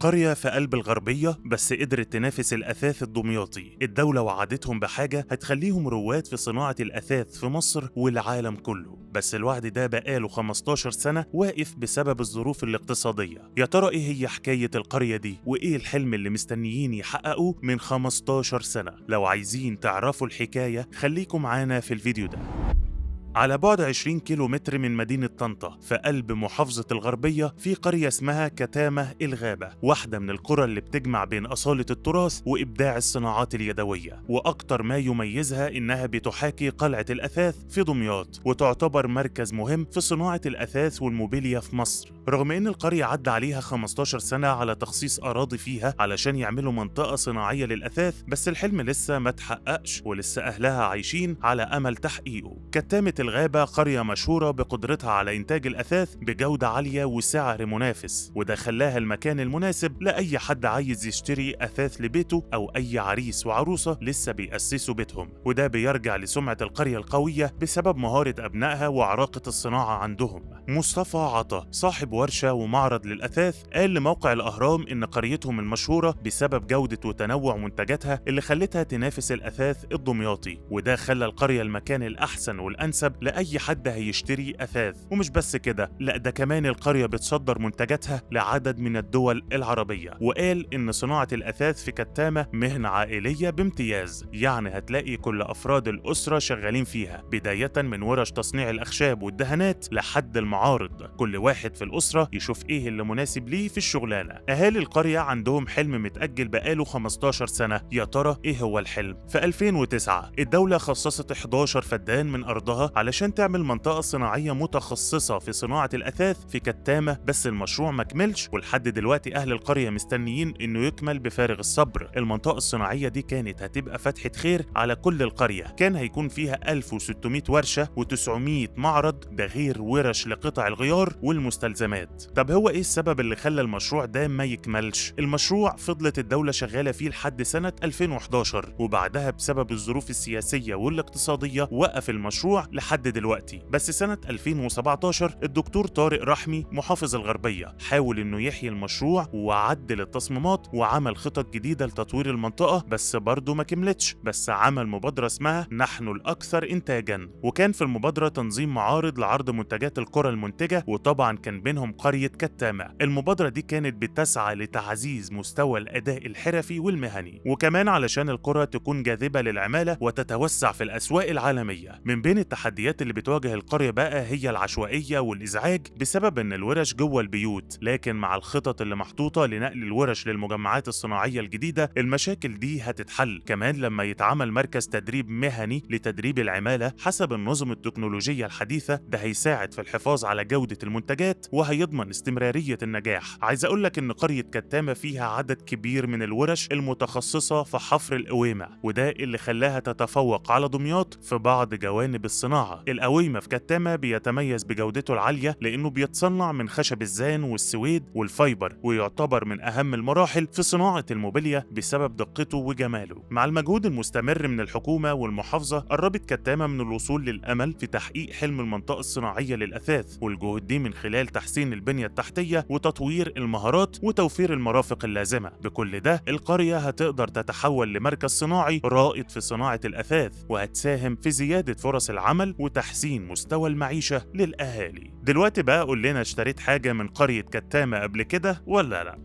قرية في قلب الغربية بس قدرت تنافس الأثاث الدمياطي. الدولة وعدتهم بحاجة هتخليهم رواد في صناعة الأثاث في مصر والعالم كله، بس الوعد ده بقاله 15 سنة واقف بسبب الظروف الاقتصادية. يا ترى إيه هي حكاية القرية دي؟ وإيه الحلم اللي مستنيين يحققوه من 15 سنة؟ لو عايزين تعرفوا الحكاية خليكم معانا في الفيديو ده. على بعد 20 كيلو متر من مدينة طنطا في قلب محافظة الغربية في قرية اسمها كتامة الغابة، واحدة من القرى اللي بتجمع بين أصالة التراث وإبداع الصناعات اليدوية، وأكتر ما يميزها إنها بتحاكي قلعة الأثاث في دمياط، وتعتبر مركز مهم في صناعة الأثاث والموبيليا في مصر. رغم إن القرية عدى عليها 15 سنة على تخصيص أراضي فيها علشان يعملوا منطقة صناعية للأثاث، بس الحلم لسه ما اتحققش ولسه أهلها عايشين على أمل تحقيقه. كتامة الغابة قرية مشهورة بقدرتها على إنتاج الأثاث بجودة عالية وسعر منافس، وده خلاها المكان المناسب لأي حد عايز يشتري أثاث لبيته أو أي عريس وعروسة لسه بيأسسوا بيتهم، وده بيرجع لسمعة القرية القوية بسبب مهارة أبنائها وعراقة الصناعة عندهم. مصطفى عطا صاحب ورشة ومعرض للأثاث قال لموقع الأهرام إن قريتهم المشهورة بسبب جودة وتنوع منتجاتها اللي خلتها تنافس الأثاث الدمياطي، وده خلى القرية المكان الأحسن والأنسب لأي حد هيشتري أثاث. ومش بس كده، لا ده كمان القرية بتصدر منتجاتها لعدد من الدول العربية. وقال إن صناعة الأثاث في كتامة مهنة عائلية بامتياز، يعني هتلاقي كل أفراد الأسرة شغالين فيها، بداية من ورش تصنيع الأخشاب والدهانات لحد المعارض، كل واحد في الأسرة يشوف إيه اللي مناسب ليه في الشغلانة. أهالي القرية عندهم حلم متأجل بقاله 15 سنة، يا ترى إيه هو الحلم؟ في 2009 الدولة خصصت 11 فدان من أرضها علشان تعمل منطقة صناعية متخصصة في صناعة الأثاث في كتامة، بس المشروع ما كملش، ولحد دلوقتي أهل القرية مستنيين إنه يكمل بفارغ الصبر. المنطقة الصناعية دي كانت هتبقى فتحة خير على كل القرية، كان هيكون فيها 1600 ورشة و900 معرض، ده غير ورش لقطع الغيار والمستلزمات. طب هو إيه السبب اللي خلى المشروع ده ما يكملش؟ المشروع فضلت الدولة شغالة فيه لحد سنة 2011، وبعدها بسبب الظروف السياسية والاقتصادية وقف المشروع لحد دلوقتي. بس سنة 2017 الدكتور طارق رحمي محافظ الغربية حاول انه يحيي المشروع وعدل التصميمات وعمل خطط جديدة لتطوير المنطقة، بس برضه ما كملتش. بس عمل مبادرة اسمها نحن الأكثر إنتاجا، وكان في المبادرة تنظيم معارض لعرض منتجات القرى المنتجة، وطبعا كان بينهم قرية كتامة. المبادرة دي كانت بتسعى لتعزيز مستوى الأداء الحرفي والمهني، وكمان علشان القرى تكون جاذبة للعمالة وتتوسع في الأسواق العالمية. من بين التحديات اللي بتواجه القرية بقى هي العشوائية والإزعاج بسبب إن الورش جوه البيوت، لكن مع الخطط اللي محطوطة لنقل الورش للمجمعات الصناعية الجديدة المشاكل دي هتتحل. كمان لما يتعمل مركز تدريب مهني لتدريب العمالة حسب النظم التكنولوجية الحديثة، ده هيساعد في الحفاظ على جودة المنتجات وهيضمن استمرارية النجاح. عايز أقولك إن قرية كتامة فيها عدد كبير من الورش المتخصصة في حفر القويمة، وده اللي خلاها تتفوق على دمياط في بعض جوانب الصناعة. القويمة في كتامة بيتميز بجودته العالية لأنه بيتصنع من خشب الزان والسويد والفايبر، ويعتبر من أهم المراحل في صناعة الموبيليا بسبب دقته وجماله. مع المجهود المستمر من الحكومة والمحافظة قربت كتامة من الوصول للأمل في تحقيق حلم المنطقة الصناعية للأثاث، والجهود دي من خلال تحسين البنية التحتية وتطوير المهارات وتوفير المرافق اللازمة. بكل ده القرية هتقدر تتحول لمركز صناعي رائد في صناعة الأثاث، وهتساهم في زيادة فرص العمل وتحسين مستوى المعيشة للأهالي. دلوقتي بقى قول لنا، اشتريت حاجة من قرية كتامة قبل كده ولا لأ؟